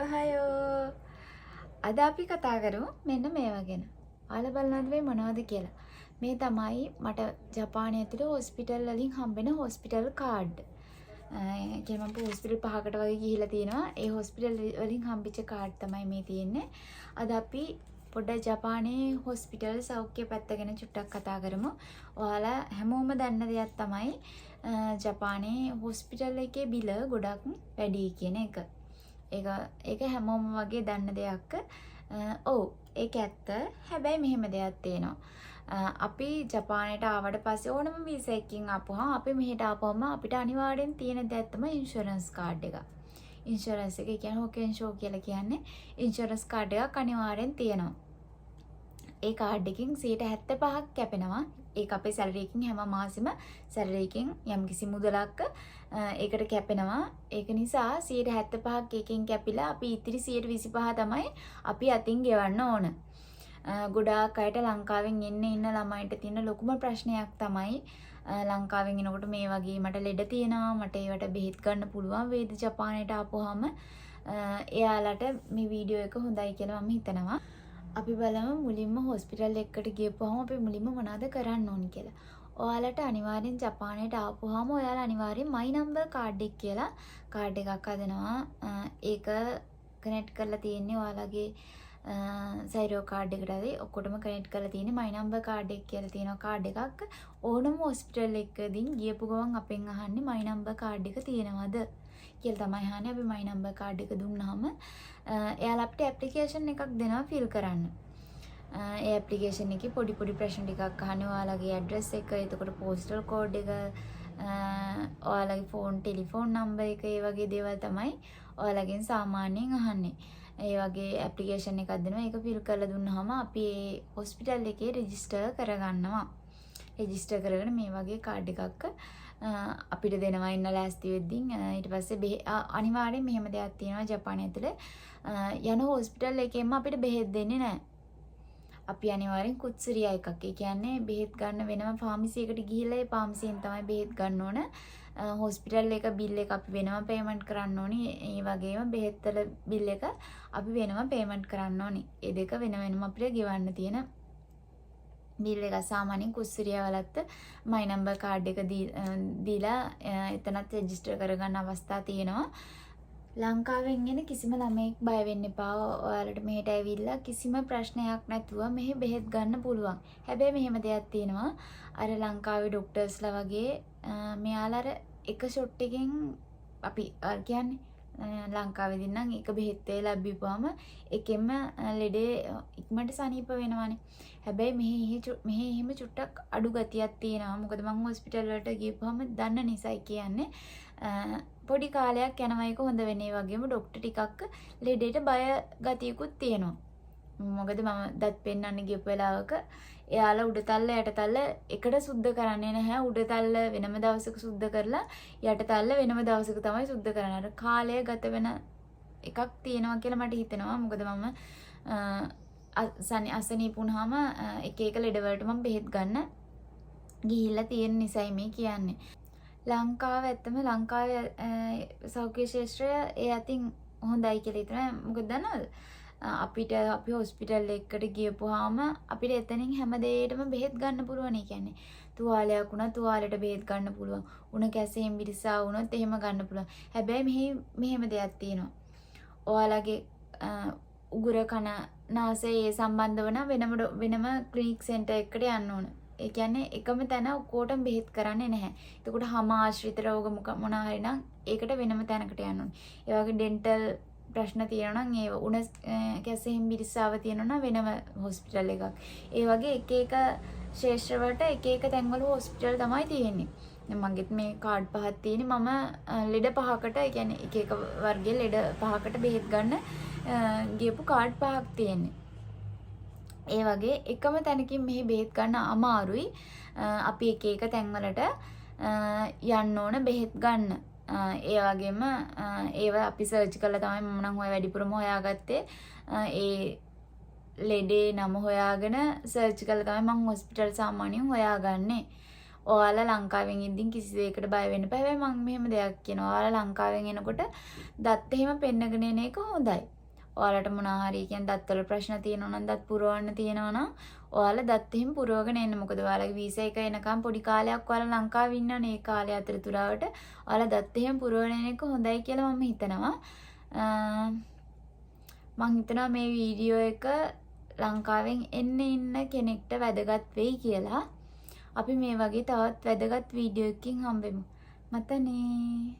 ඔහයෝ, අද අපි කතා කරමු මෙන්න මේවා ගැන. ඔයාලා බලනවද මේ මොනවද කියලා? මේ තමයි මට ජපානය ඇතුලේ හොස්පිටල් වලින් හම්බෙන හොස්පිටල් කාඩ්. ඒ කියන්නේ මම හොස්පිටල් පහකට වගේ ගිහිල්ලා තියෙනවා. ඒ හොස්පිටල් වලින් හම්බෙච්ච කාඩ් තමයි මේ තියෙන්නේ. අද අපි පොඩ්ඩක් ජපානයේ හොස්පිටල් සෞඛ්‍ය පැත්ත ගැන චුට්ටක් කතා කරමු. ඔයාලා හැමෝම දන්න දෙයක් තමයි ජපානයේ හොස්පිටල් එකේ බිල ගොඩක් වැඩි කියන එක. ඒක ඒක හැමෝම වගේ දන්න දෙයක්. ඔව්, ඒක ඇත්ත. හැබැයි මෙහෙම දෙයක් තියෙනවා. අපි ජපානයට ආවට පස්සේ ඕනම වීසා එකකින් ආපුහම, අපි මෙහෙට ආපුවම අපිට අනිවාර්යෙන් තියෙන දෙයක් තමයි ඉන්ෂුරන්ස් කාඩ් එක. ඉන්ෂුරන්ස් එක කියන්නේ හොකෙන්ෂෝ කියලා කියන්නේ ඉන්ෂුරන්ස් කාඩ් එකක් අනිවාර්යෙන් තියෙනවා. ඒ කාඩ් එකකින් 75ක් කැපෙනවා. ඒක අපේ සැලරි එකකින්, හැම මාසෙම සැලරි එකෙන් යම්කිසි මුදලක් ඒකට කැපෙනවා. ඒක නිසා 75ක් ඒකෙන් කැපිලා අපි ඉතිරි 25 තමයි අපි අතින් ගෙවන්න ඕන. ගොඩාක් අයට, ලංකාවෙන් එන්න ඉන්න ළමයින්ට තියෙන ලොකුම ප්‍රශ්නයක් තමයි ලංකාවෙන් එනකොට මේ වගේ මට ලෙඩ තියෙනවා, මට ඒවට බෙහෙත් ගන්න පුළුවන් වේද ජපානයට ආපුවාම? එයාලට මේ වීඩියෝ එක හොඳයි කියලා මම හිතනවා. අපි බලමු මුලින්ම හොස්පිටල් එකකට ගියපුවාම අපි මුලින්ම මොනවද කරන්න ඕනි කියලා. ඔයාලට අනිවාර්යෙන් ජපානයට ආපුවාම ඔයාලා අනිවාර්යෙන් මයි නම්බර් කාඩ් එක කියලා කාඩ් එකක් හදනවා. ඒක කනෙක්ට් කරලා තියෙන්නේ ඔයාලගේ සයිරෝ කාඩ් එකට හරි ඔක්කොටම කනෙක්ට් කරලා තියෙන්නේ මයි නම්බර් කාඩ් එක කියලා තියෙනවා කාඩ් එකක්. ඕනම හොස්පිටල් එකකින් ගියපු ගමන් අපෙන් අහන්නේ මයි නම්බර් කාඩ් එක තියෙනවද කියලා තමයි අහන්නේ. අපි මයි නම්බර් කාඩ් එක දුන්නාම එයාලා අපිට ඇප්ලිකේෂන් එකක් දෙනවා ෆිල් කරන්න. ඒ ඇප්ලිකේෂන් එකේ පොඩි පොඩි ප්‍රශ්න ටිකක් අහන්නේ. ඔයාලගේ ඇඩ්‍රස් එක, එතකොට පෝස්ටල් කෝඩ් එක, ඔයාලගේ ෆෝන් ටෙලිෆෝන් නම්බර් එක, ඒ වගේ දේවල් තමයි ඔයාලගෙන් සාමාන්‍යයෙන් අහන්නේ. ඒ වගේ ඇප්ලිකේෂන් එකක් දෙනවා. ඒක ෆිල් කරලා දුන්නාම අපි ඒ හොස්පිටල් එකේ රෙජිස්ටර් කරගන්නවා. රෙජිස්ටර් කරගෙන මේ වගේ කාඩ් එකක් අපිට දෙනවා ඉන්න ලෑස්ති වෙද්දින්. ඊට පස්සේ අනිවාර්යෙන් මෙහෙම දෙයක් තියෙනවා, ජපානය ඇතුලේ යන හොස්පිටල් එකෙන්ම අපිට බෙහෙත් දෙන්නේ නැහැ. අපි අනිවාර්යෙන් කුත්සුරියා එකක්, ඒ කියන්නේ බෙහෙත් ගන්න වෙනම ෆාමසි එකට ගිහිල්ලා ඒ ෆාමසියෙන් තමයි බෙහෙත් ගන්න ඕන. හොස්පිටල් එක බිල් එක අපි වෙනම පේමන්ට් කරන්න ඕනි. ඒ වගේම බෙහෙත් වල බිල් එක අපි වෙනම පේමන්ට් කරන්න ඕනි. ඒ දෙක වෙන වෙනම අපිට ගෙවන්න තියෙන බිල් එක. සාමාන්‍යයෙන් කුස්සුරියා වලත් මයි නම්බර් කාඩ් එක දීලා එතනත් රෙජිස්ටර් කරගන්න අවස්ථා තියෙනවා. ලංකාවෙන් එන කිසිම ළමයෙක් බය වෙන්න එපා. ඔයාලට මෙහෙට ඇවිල්ලා කිසිම ප්‍රශ්නයක් නැතුව මෙහෙ බෙහෙත් ගන්න පුළුවන්. හැබැයි මෙහෙම දෙයක් තියෙනවා. අර ලංකාවේ ඩොක්ටර්ස්ලා වගේ මෙයාලා අර එක ෂොට් එකෙන්, අපි අර කියන්නේ ලංකාවේදී නම් එක බෙහෙත් වේලක් බීපුවාම එකෙන්ම ලෙඩේ ඉක්මනට සනීප වෙනවනේ. හැබැයි මෙහෙ එහෙම චුට්ටක් අඩු ගතියක් තියෙනවා. මොකද මං හොස්පිටල් වලට ගියපුවාම දන්න නිසායි කියන්නේ. පොඩි කාලයක් යනවා ඒක හොඳ වෙන. ඒ වගේම ඩොක්ටර් ටිකක් ලෙඩේට බය ගතියකුත් තියෙනවා. මොකද මම දත් පෙන්නන්න ගියපු වෙලාවක එයාලා උඩතල්ල යටතල්ල එකට සුද්ධ කරන්නේ නැහැ. උඩතල්ල වෙනම දවසක සුද්ධ කරලා යටතල්ල වෙනම දවසක තමයි සුද්ධ කරන්නේ. අර කාලය ගත වෙන එකක් තියෙනවා කියලා මට හිතෙනවා. මොකද මම අසනීප වුණාම එක එක ලෙඩ වලට මම බෙහෙත් ගන්න ගිහිල්ලා තියෙන නිසායි මේ කියන්නේ. ලංකාව ඇත්තම ලංකාවේ සෞඛ්‍ය ක්ෂේත්‍රය ඒ අතින් හොඳයි කියලා හිතනවා. මොකද දන්නවද? අපිට අපි හොස්පිටල් එකකට ගියපුවාම අපිට එතනින් හැම දෙයකටම බෙහෙත් ගන්න පුළුවන්. ඒ කියන්නේ තුවාලයක් වුණා, තුවාලෙට බෙහෙත් ගන්න පුළුවන්. උණ කැසෙන් මිරිසා වුණොත් එහෙම ගන්න පුළුවන්. හැබැයි මෙහි මෙහෙම දෙයක් තියෙනවා. ඔයාලගේ උගුර, කන, නාසය ඒ සම්බන්ධව නම් වෙනම වෙනම ක්ලිනික් සෙන්ටර් එකකට යන්න ඕන. ඒ කියන්නේ එකම තැන ඔක්කොටම බෙහෙත් කරන්නේ නැහැ. එතකොට හම ආශ්‍රිත රෝග මොනවා හරි නම් ඒකට වෙනම තැනකට යන්න ඕනේ. ඒ වගේ ඩෙන්ටල් ප්‍රශ්න තියෙනවා නම්, ඒ උණ කැසෙන් මිරිසාව තියෙනවා නම් වෙනම හොස්පිටල් එකක්. ඒ වගේ එක එක ක්ෂේත්‍ර වලට එක එක තැන්වල හොස්පිටල් තමයි තියෙන්නේ. දැන් මගෙත් මේ කාඩ් පහක් තියෙන්නේ. මම ලෙඩ පහකට, ඒ කියන්නේ එක එක වර්ගයේ ලෙඩ පහකට බෙහෙත් ගන්න ගියපු කාඩ් පහක් තියෙන්නේ. ඒ වගේ එකම තැනකින් මෙහි බෙහෙත් ගන්න අමාරුයි. අපි එක එක තැන්වලට යන්න ඕන බෙහෙත් ගන්න. ඒ වගේම ඒවා අපි සර්ච් කරලා තමයි මම නම් ඔය වැඩිපුරම හොයාගත්තේ. ඒ ලෙඩේ නම හොයාගෙන සර්ච් කරලා තමයි මං හොස්පිටල් සාමාන්‍යයෙන් හොයාගන්නේ. ඔයාලා ලංකාවෙන් ඉද්දින් කිසි දෙයකට බය වෙන්න එපා. හැබැයි මං මෙහෙම දෙයක් කියනවා. ඔයාලා ලංකාවෙන් එනකොට දත් එහෙම පෙන්නගෙන එන එක හොඳයි. ඔයාලට මොනවා හරි කියන්නේ දත්වල ප්‍රශ්න තියෙනවා නම්, දත් පුරවන්න තියෙනවා නම්, ඔයාලා දත් එහෙම පුරවගෙන එන්න. මොකද ඔයාලගේ වීසා එක එනකම් පොඩි කාලයක් ඔයාලා ලංකාවේ ඉන්නවනේ. ඒ කාලය අතරතුරාවට ඔයාලා දත් එහෙම පුරවගෙන එන එක හොඳයි කියලා මම හිතනවා. මං හිතනවා මේ වීඩියෝ එක ලංකාවෙන් එන්න ඉන්න කෙනෙක්ට වැදගත් වෙයි කියලා. අපි මේ වගේ තවත් වැදගත් වීඩියෝ එකකින් හම්බෙමු. またね.